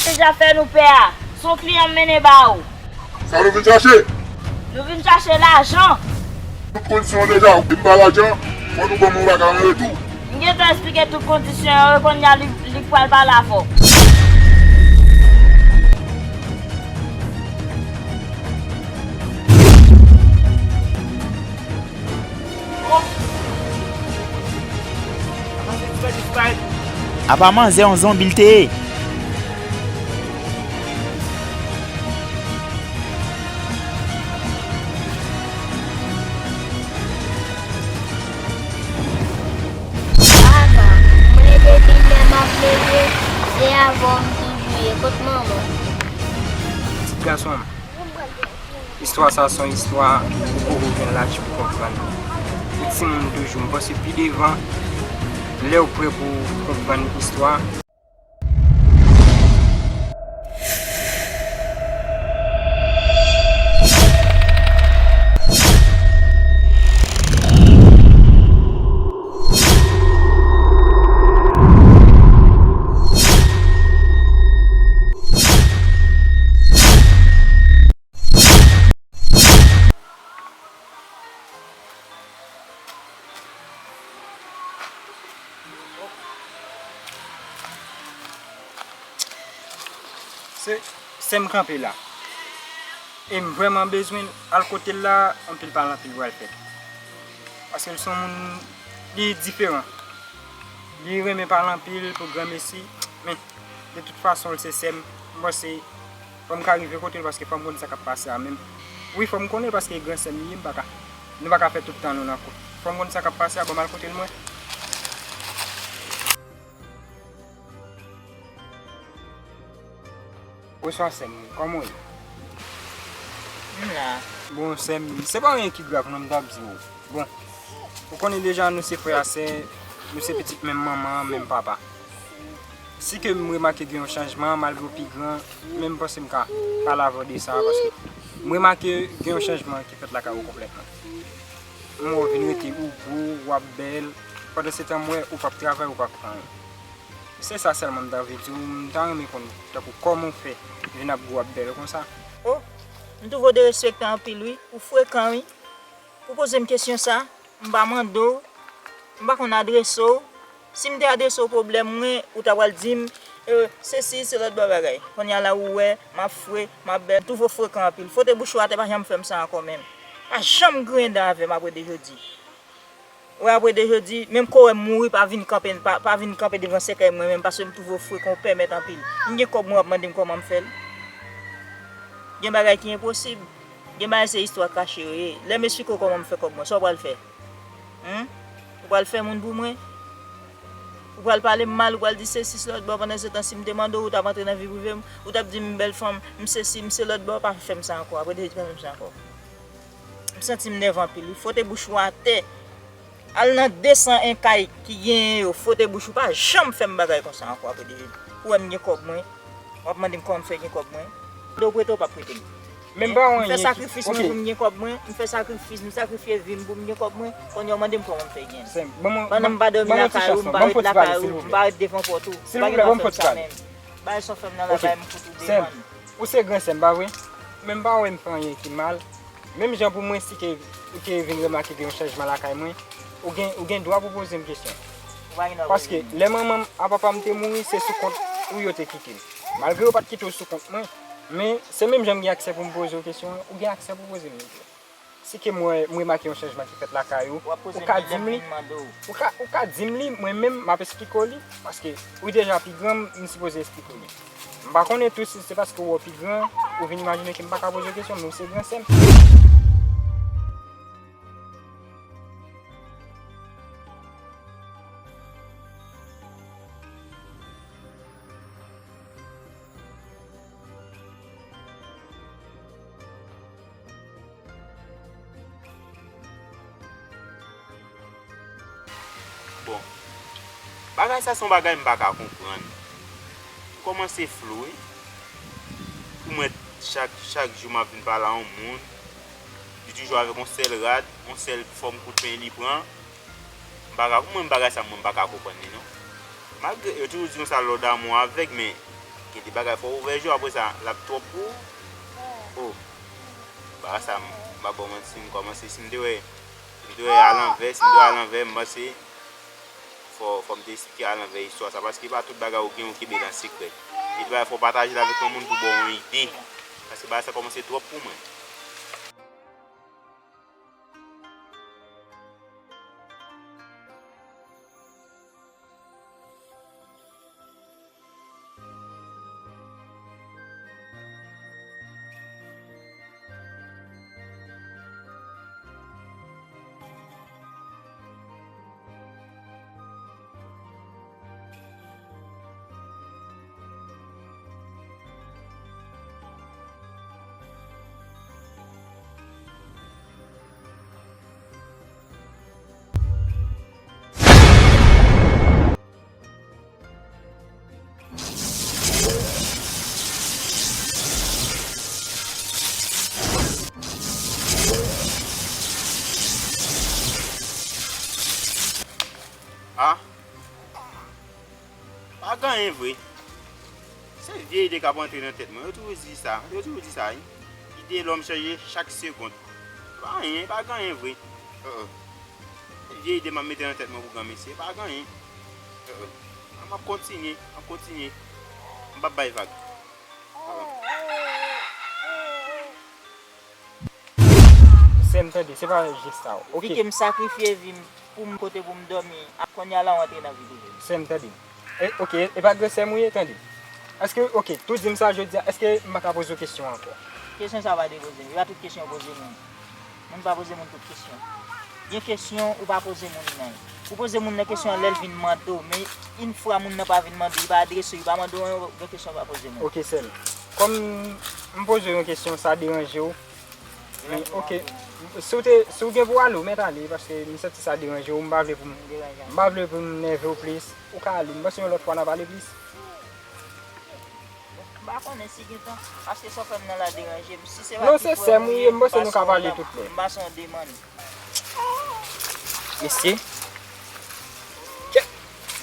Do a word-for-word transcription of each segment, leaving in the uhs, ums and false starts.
Deja fè nou pè a. Se yon kliyan m mennen ba ou. Sa nou vin chache? Nou vin chache lajan. Tout kondisyon an deja, ou di m pa lajan, fò nou ban m yon bagay an retou. M gentan eksplike tout kondisyon yo, kounye a li, li pral pale avè w. Apa manzè yon zonbi l te ye? Papa, mwen depi lè m ap leve, se avè w m toujou ye. Kot manman w? Ti gason m, istwa sa se yon istwa ou poko gen laj pou konprann. Ou timoun toujou, m panse pi devan, lè w prè pou w konprann istwa. Se, se m kanpe la. E m vrèman bezwen l. Al kote l la, anpil pale anpil pral fèt. Paske l se yon moun, li diferan. Li renmen pale anpil pou granmesi. Men, de tout fason, l se sè m. M panse, fò m ka rive kote l paske fò m konn sa k ap pase a menm. Wi, fò m konnen l paske e gran sè m li ye, m pa ka, nou pa ka fè tout tan nou nan kout. Fò m konn sa k ap pase a, ban m al kote l mwen. Bonswa sè m, kòman w ye? M la. Bon, sè m, se pa anyen ki grav non, m t ap di w. Bon, ou konnen deja nou se frè a sè, nou se pitit menm manman, menm papa. Si ke m remake gen yon chanjman, malgre w pi gran, men m panse m ka pale avè w de sa, paske m remake gen yon chanjman ki fèt lakay ou konplètman. M wè w vin rete ou gwo, w ap bèl, pandan se tan m wè ou p ap travay, ou p ap fè anyen. Se sa sèlman m ta vle di w, m ta renmen konn tankou kòman w fè vin ap gwo ap bèl konsa. O, m twouve w derespektan anpil wi, ou frekan wi. Pou poze m kesyon sa, m pa mande w, m pa konn adrese w. Si m te adrese w pwoblèm mwen, ou ta pral di m, e, sesi, se lòt bò bagay. Kounye a la ou wè, m ap fre, m ap bèl, m twouve w frekan anpil. Fwote bouch ou atè pa janm fè m sa ankò menm. Pa janm griyen dan avè m apre de jodi. Wè apre de jodi, menm kò w wè m mouri, pa vin kanpe, pa, pa vin kanpe devan sèkèy mwen menm, paske m twouve w frekan, w pèmèt anpil. M gen kòb mwen, w ap mande m kòman m fè l? Gen bagay ki enposib. Gen bagay se istwa kache yo ye. Lè m esplike w kòman m fè kòb mwen, sa w pral fè? Hen? Ou pral fè moun pou mwen? Ou pral pale m mal, ou pral di sesi, se lòt bò, pandan se tan si m te mande w, ou t ap antre nan vi prive m, ou t ap di m bèl fanm, m sesi, m se lòt bò, pa fè m sa ankò, apre de jodi pa fè m sa ankò. M santi m nève anpil wi. Fwote bouch ou atè. Al nan de san en kay ki genyen yo, fwote bouch ou, pa janm fè m bagay konsa ankò apre de jodi. Ou wè m gen kòb mwen, w ap mande m kòman m fè gen kòb mwen. Mande w prete, w p ap prete m. Men m pa wè anyen ki... M fè sakrifis mwen pou m gen kòb mwen, m fè sakrifis, m sakrifye vi m pou m gen kòb mwen, kounye a w mande m kòman m fè gen l. Sè m, ban mwen, pandan m pa dòmi lakay ou, m pa ret lakay ou, m pa ret devan pòt ou, ou pa gen dwa fè m sa menm. Bay son fè m nan la, bay m kout ou devan l. Ou se gran sè m, pa vre? Men m pa wè m fè anyen ki mal. Menm jan pou mwen, si ke ou te vin remake gen yon chanjman lakay mwen, ou gen, ou gen dwa pou poze m kesyon. Ou pa gen dwa poze m. Paske lè manman m ak papa m te mouri, se sou kont ou yo te kite m. Malgre yo pa t kite w sou kont mwen, men se menm jan m gen aksè pou m poze w kesyon an, ou gen aksè pou poze m li tou. Si ke mwen, mwen remake yon chanjman ki fèt lakay ou, ou ka di m li, ou ka, ou ka di m li, mwen menm, m ap esplike w li, paske ou deja pi gran, m sipoze esplike w li. M pa konnen tou si se paske w wè w pi gran, ou vin imajine ke m pa ka poze w kesyon, men ou se gran sè m. Bon, bagay sa se yon bagay m pa ka konprann. M kòmanse flou, wi. Pou mwen, chak, chak jou m ap vin pale a yon moun, li toujou avèk yon sèl rad, yon sèl fòm kout peny li pran. M pa ka, mwen, bagay sa, mwen, m pa ka konprann li, non. Malgre yo toujou di konsa, lò damou avèg, men Gen de bagay fò w ouvè je w, apre sa, l ap twòp pou ou. Oh. Bagay sa, m pa ba w manti, m kòmanse, si m te wè, si m te wè alanvè, si m te wè alanvè, m panse fò, fò m te eksplike alanvè istwa sa, paske pa tout bagay ou gen ou kenbe l an sekrè. Gen de bagay fò w pataje l avèk yon moun pou ba w yon ide. Paske bagay sa kòmanse twòp pou mwen. Ah, pa gen anyen vre. Se vye ide k ap antre nan tèt mwen. Yo toujou di sa. Yo toujou di sa, wi. Ide lòm chanje chak segonn. Pa anyen, pa gen anyen vre. Uh-uh. Se vye ide m ap mete nan tèt mwen pou granmesi. Pa gen anyen. Uh-uh. M ap kontinye, m ap kontinye. M p ap bay vag. Uh-uh. Sè m, tande, se pa jès sa, ok? Vi ke m sakrifye vi m pou m kote pou m dòmi, a kounye a la w antre nan vi prive m. Sè m, tande. E, ok, e pa gran sè m ou ye, tande. Èske, ok, tou di m sa jodi a, èske m pa ka poze w kesyon ankò? Kesyon sa w pa dwe poze m. E pa tout kesyon w poze moun. Moun pa poze moun tout kesyon. Gen kesyon ou pa poze moun nan. Ou poze moun nan kesyon an lè l vin mande w, men yon fwa moun nan pa vin mande w, li pa adrese w, li pa mande w anyen, gen kesyon ou pa poze moun. Ok, sè m. Kòm m poze w yon kesyon, sa deranje w, men, ok. Si w te, si w gen pou w ale, w mèt ale, paske m santi sa deranje w, m pa vle pou m, m pa vle pou m nève w plis. Ou ka ale, m panse yon lòt fwa n a pale plis. M pa konnen si gen tan, paske sa w fè m nan la deranje m. Si se pa... Non, se sè m ou ye, m panse nou ka pale tout lè. M pa se yon demann. Mesye. Kèt.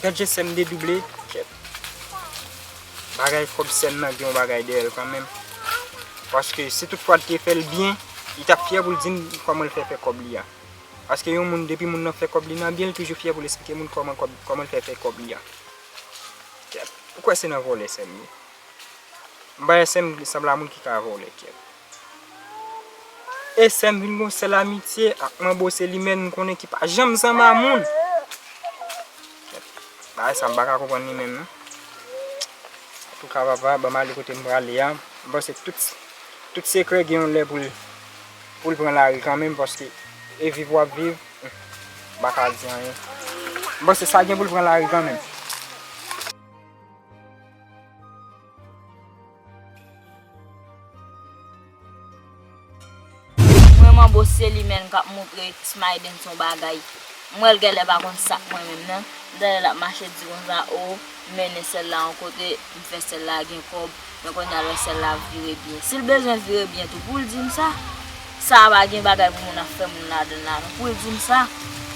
Gad jan sè m dedouble. Kèt. Bagay kòb sè m nan gen yon bagay dèyè l kanmenm. Paske si tout fwa l te fè l byen, li t ap fyè pou l di m kòman l fè fè kòb li a. Paske yon moun, depi moun nan fè kòb li nan byen, li toujou fyè pou l esplike moun kòman kòb, kòman l fè fè kòb li a. Kèt. Ou kwè se nan vòlè sè m ye? M pa wè sè m sanble a moun ki ka vòlè, kèt. E sè m vin gon sèl amitye ak Manbo Selimèn m konnen ki pa janm sanble a moun. Kèt. Bagay sa m pa ka konprann li menm, non. Antouka, papa, ban m ale kote m prale a. M panse tout, tout sekrè gen yon lè pou l, pou l pran lari kanmenm, paske e viv w ap viv, m pa ka di anyen. M panse sa gen pou l pran lari kanmenm. Mwen, Manbo Selimèn k ap moutre Smayden yon bagay. M wè l genlè pa konn sa k mwen menm nan. M tande l ap mache di konsa, o, m mennen sèl la yon kote, m fè sèl la gen kòb, men kounye a l wè sèl la ap vire byen. Si l bezwen vire byen tou, pou l di m sa. Sa a pa gen bagay pou moun ap fè moun ladan l la non, pou l di m sa.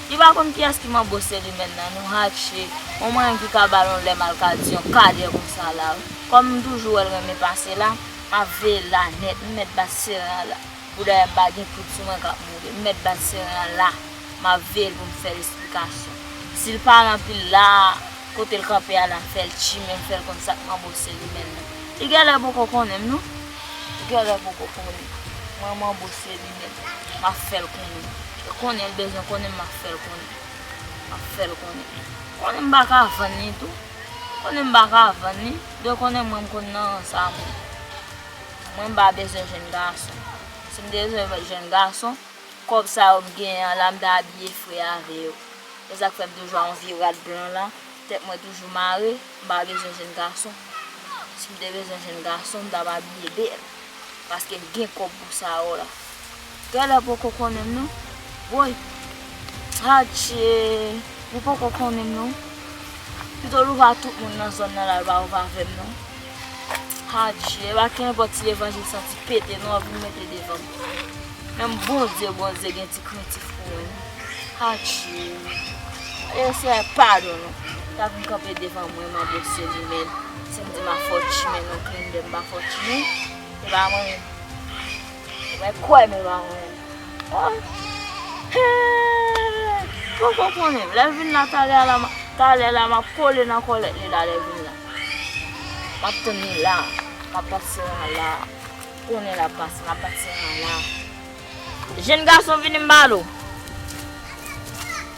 Li pa konn kiyès ki Manbo Selimèn nan non, hatche. Yon mwen ki ka ba l yon lè m al ka di yon kadè konsa la wi. Kòm m toujou wè l renmen pase la, m ap veye l la nèt, m mèt bat seren an la. Pou dayè m pa gen poud sou mwen k ap mouri, m mèt bat seren an la. M ap veye l pou m fè l esplikasyon. Si l pa nan pil la, kote l kanpe a la, m fè l tchimen, m fè l konn sa k Manbo Selimèn nan. Li genlè poko konnen m non. Li genlè poko konnen. Mwen, Manbo Selimèn, m ap fè l konnen. L konnen, l bezwen konnen m, m ap fè l konnen. M ap fè l konnen. Konnen m pa ka vann li tou. Konnen m pa ka vann li. Dwe konnen mwen, m konn nan rans a moun. Mwen, m pa bezwen jèn gason. Si m te bezwen jèn gason, kòb sa yo m genyen an la, m ta abiye fre avè yo. Se sa k fè m toujou a yon vye rad blan la. Tèt mwen toujou mare, m pa bezwen jèn gason. Si m te bezwen jèn gason, m t ap abiye bèl. Paske m gen kòb pou sa yo la. Genlè poko konnen m non. Woy. Atchee. Li poko konnen m non. Pito l ouvè a tout moun nan zòn nan la, l pa ouvè avè m non. Adje, pa kenpòt ti levanjil santi pete non, ap vin mete devan m. Menm Bondye, Bondye gen ti krentif pou mwen non. Adje. E Seyè padon non. T ap vin kanpe devan mwen, Manbo Selimèn. Si m di m ap fè w tchimen, Lòt menm de m pa fò tchime, se pa mwen menm. Mwen kwè men pa mwen menm. Oh. Hey! Poko konnen. Lè l vin la talè a la, m- talè la m ap kole nan kòlèt li la lè l vin la. M ap tann li la. M ap pase la la. Konnen l ap pase, m ap pase la la. Jenn gason vini m ba l ou.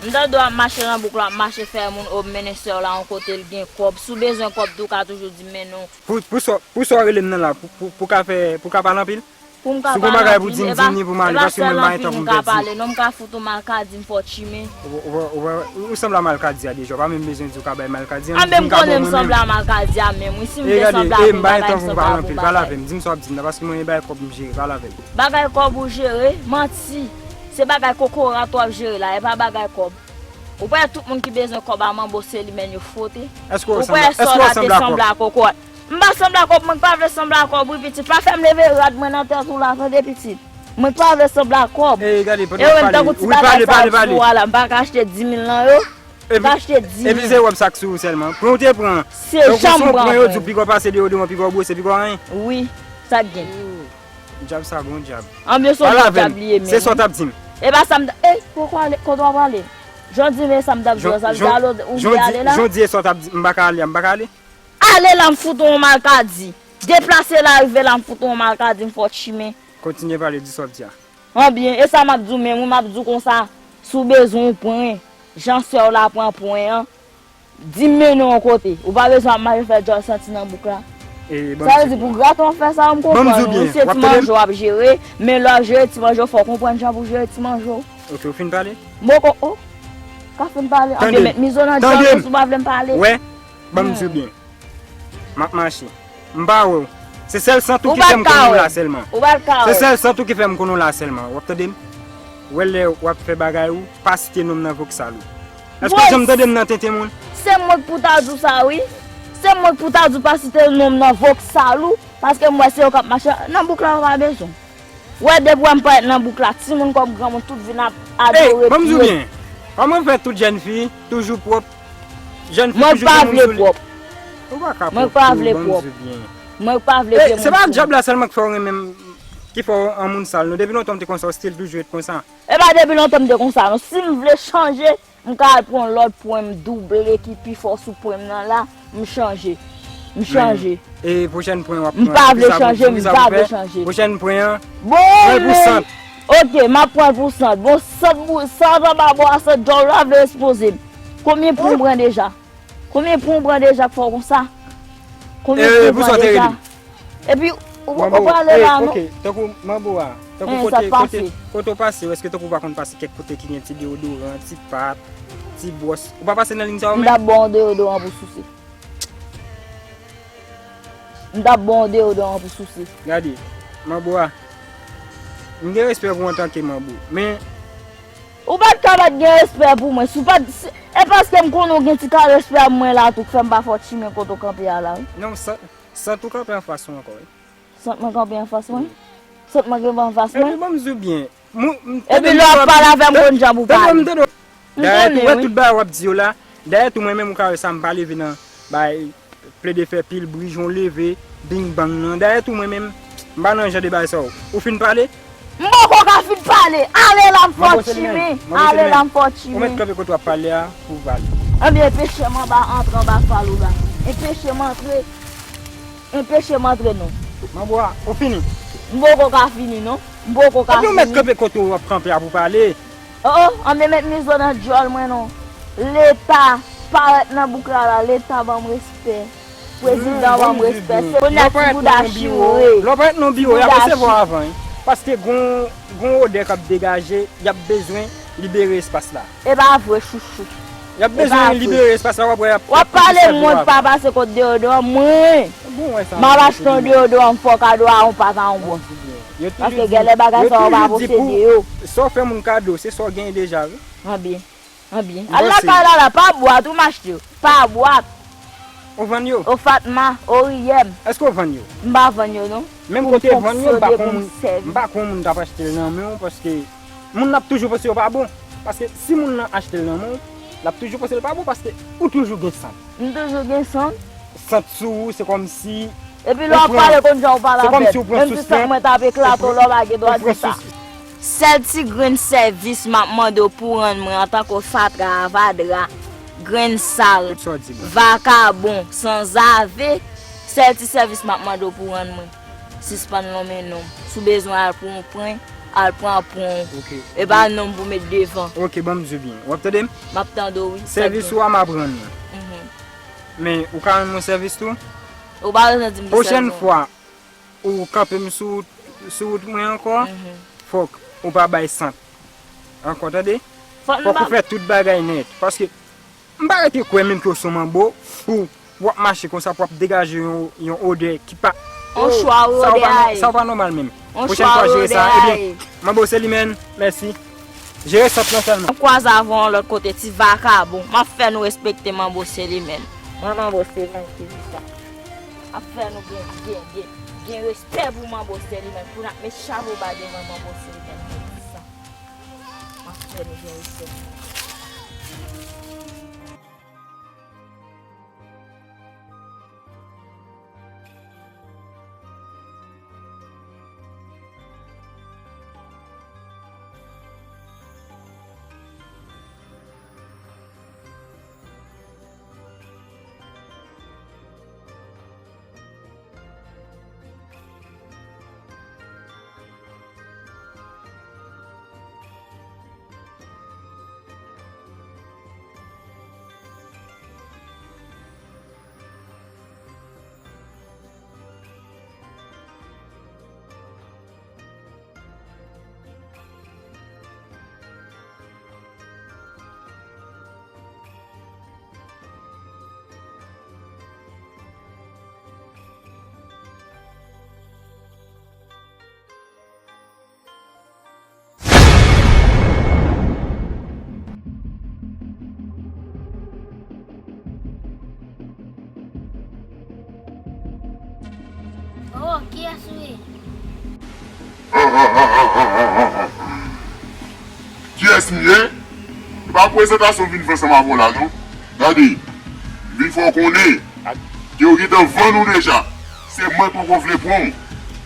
M tande w ap mache nan bouk la, ap mache fè moun o mennen sè w la yon kote l gen kòb. Si w bezwen kòb tou, w ka toujou di m men non. Pou, pou sa, pou sa w rele m nan la, pou, pou, pou ka fè, pou ka pale anpil? Pou m ka pale anpil, e pa, e pa sèl anpil m ka pale, non, m ka fout ou malkadi, m fò tchimen. Ou, ou, ou, ou, ou sanble a malkadi a deja, ou pa menm bezwen di ou ka bay malkadi an. Anben m konnen m sanble a malkadi a menm, wi, si m te sanble avè l, bagay m sanble a bon bagay. Pale avè m, di m sa w ap di m nan, paske mwen e bagay kòb m jere, pale avè m. Bagay kòb ou jere, manti. Se bagay kokorat w ap jere la, e pa bagay kòb. Ou pa wè tout moun ki bezwen kòb a manbo se li menm yo fwote. Ou pa wè sè w la te sanble a kokorat. M pa sanble a kòb, mwen k pa vle sanble a kòb wi pitit. Pa fè m leve rad mwen nan tèt ou la tande pitit. Mwen k pa vle sanble a kòb. E wè m tankou ti bagay sa ap sou a la, m pa ka achte di mil nan yo. M pa achte di mil. Epi se wòb sa k sou ou sèlman. Pran ou te pran. Se jan m pran mwen. Yo di w pi gwo pase deyodoran, pi gwo bwose, pi gwo anyen. Wi, sa k gen. Djab sa gon djab. Anbyen se yon djab li ye menm. Se sa w t ap di m. E pa sa m t, ey, poko ale, kote w ap ale? Jan w di m e sa m t ap di w, sa vle di ale ou vle ale la? Jan w di e sa w t ap di m, m pa ka ale a, m pa ka ale? Ale la m fout ou yon malkadi. Deplase la rive la m fout ou yon malkadi, m fè w tchimen. Kontinye pale, di sa w ap di a. Anbyen, e sa m ap di w menm wi, m ap di w konsa, si w bezwen w pran, jan sè w la pran pwen an, di m mennen w yon kote. Ou pa bezwen ap mache fè djòl santi nan bouk la. Sa vle di pou graten w ap fè sa yo, m konprann ou. Se ti manje w ap jere, men lè w ap jere ti manje w, fò w konprann jan pou w jere ti manje w. Ok, ou fin pale? M poko, o, ka fin pale. Anbyen, met mizo nan djòl ou si w pa vle m pale. Wè, ban m di w byen. M ap mache. M pa wè w. Se sèl sant ou ki fè m konn ou la sèlman. Ou pa t ka wè. Se sèl sant ou ki fè m konn ou la sèlman. W ap tande m? Wè lè w ap fè bagay ou, pa site non m nan voksal ou. Èske w janm tande m nan tenten moun? Se mwen k pou ta di w sa wi. Se mwen k pou ta di w pa site non m nan voksal ou. Paske m wè se yo k ap mache nan bouk la, ou pa bezwen. Wè depi w wè m parèt nan bouk la, timoun kòm granmoun tout vin ap adore pye m. Ey, ban m di w byen. Kòman fè tout jèn fi toujou pwòp? Jèn fi toujou gen moun sou li. Mwen pa vle pwòp. Ou pa ka pwòp tou, ban m di w byen. Mwen pa vle pwòp. Ey, se pa djab la sèlman ki fè w renmen m, ki fè w an moun sal non. Depi lontan m te konsa, w still toujou ret konsa. E pa depi lontan m te konsa non. Si m vle chanje, m ka al pran lòt pwen m double ki pi fò sou pwen m nan la, m chanje. M chanje. E pwochèn pwen w ap pran, ki sa pou, ki sa pou fè? Pwochèn pwen an, pran l pou sant. Ok, m ap pran l pou sant. Bon, sant pou, sant anba bò a, sant djòl la vle ekspoze m. Konbyen pwen w pran deja? Konbyen pwen w pran deja k fè w konsa? Konbyen pwen w pran deja? Epi, ou, ou pale la non. Ok, tankou manbo a, tankou kote, kote, kote w pase, èske tankou w pa konn pase kèk kote ki gen ti deyodoran, ti pat, ti bwòs? Ou pa pase nan liy sa yo menm? M t ap ba w deyodoran pou souse. M t ap ba w deyodoran pou souse. Gade, manbo a, m gen respè pou w antanke manbo, men. Ou pa t ka pa t gen respè pou mwen. Si w pa t, si, e paske m konnen w gen ti ka respè a mwen la tou k fè m pa fè w tchimen kote w kanpe a la wi. Non, sa, Sant ou kanpe anfas ou ankò, wi. Sant mwen kanpe anfas mwen? Wi. Sant mwen kanpe anfas mwen? Epi ban m di w byen. Epi lè w ap pale avè m, konn jan pou pale. Dayè tou, wè tout bagay w ap di yo la. Dayè tou, mwen menm ou ka wè sa, m pa leve nan bay, plede fè pil bri, jan w leve, bing bang nan. Dayè tou, mwen menm, m pa nan jan de bagay sa yo. Ou fin pale? M poko ka fin pale. Ale la m fè w tchimen. Ale la m fè w tchimen. Ou mèt kanpe kote w ap pale a pou w pale. Anben, enpeche m anba, antre anba fal ou la. Enpeche m antre. Enpeche m antre non. Manbo a, ou fini? M poko ka fini non. M poko ka fini. Epi ou mèt kanpe kote w ap kanpe a pou w pale. Oh, oh, anben mèt mizo nan djòl mwen non. Leta parèt nan bouk la la, Leta ban m respè. Prezidan ban m respè. Se kounye a ti bouda chire. Lè w parèt nan biwo, y ap resevwa w avan, wi. Paske gon, gon odè k ap degaje, y ap bezwen libere espas la. E pa vre, chouchou. Y ap bezwen libere espas la, w ap wè y ap, w ap pale mwen k pa pase kot deyodoran, mwen. M ap achte yon deyodoran, m fè w kado a yon pat a yon bwòs. Paske genlè bagay sa yo pa posede yo. Sa w fè moun kado, se sa w genyen deja, wi. Anbyen. Anbyen. Al lakay la la, pa bwat, ou m achte yo. Pa bwat. Ou vann yo? O Fatma, o Riyèm. Èske w vann yo? M pa vann yo, non. Menm kote vann yo, m pa konn moun, m pa konn moun k ap achte l nan men w, paske moun nan ap toujou panse yo pa bon. Paske si moun nan achte l nan men w, l ap toujou panse l pa bon, paske ou toujou gen sant. M toujou gen sant? Sant sou ou, se kòmsi Epi lè w ap pale konn jan w pale avè m. Menm si sant mwen t ap eklate w, lè w pa gen dwa di sa. Sèl ti grenn sèvis m ap mande w pou w rann mwen antanke fatra avadra, grenn sal, vakabon, sanzave, sèl ti sèvis m ap mande w pou w rann mwen. Sispann lonmen non m. Si w bezwen al pran yon pwen, al pran pwen w. E pa non m pou met devan. Ok, ban m di w byen. W ap tande m? M ap tande w, wi. Sèvis ou a m ap rann ou. Men, ou ka rann mwen sèvis tou? Ou pa bezwen di m ki sèvis ou. Pwochèn fwa, ou kanpe m sou, sou wout mwen ankò, fòk ou pa bay sant ankò, tande? Fòk ou fè tout bagay nèt. Paske m pa rete kwè menm ke w se yon manbo pou w ap mache konsa, pou w ap degaje yon, yon odè ki pa. On chwa odè a ye. Sa w pa nòmal menm. Pwochèn fwa, jere sa. Ebyen, manbo se li menm. Mèsi. Jere sant lan sèlman. M kwaze avè w yon lòt kote, ti vakabon. M ap fè nou respekte manbo se li menm. Mwen manbo se li menm ki di sa. M ap fè nou gen, gen, gen, gen respè pou manbo se li menm. Pou n ap met chapo ba devan manbo se li menm ki di sa. M ap fè nou gen respè. Oh, kiyès ou ye? Kiyès m ye? Se pa prezantasyon m vin fè ansanm avè w la, non. Gade, m vin fè w konnen ke yo gentan vann ou deja. Se mwen k poko vle pran w.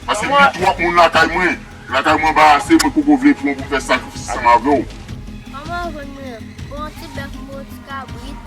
Paske m gen twòp moun lakay mwen. Lakay mwen anbarase, mwen k poko vle pran w pou m fè sakrifis ansanm avè w. Kòman w jwenn mwen? Bon, ti bèf, bon, ti kabrit.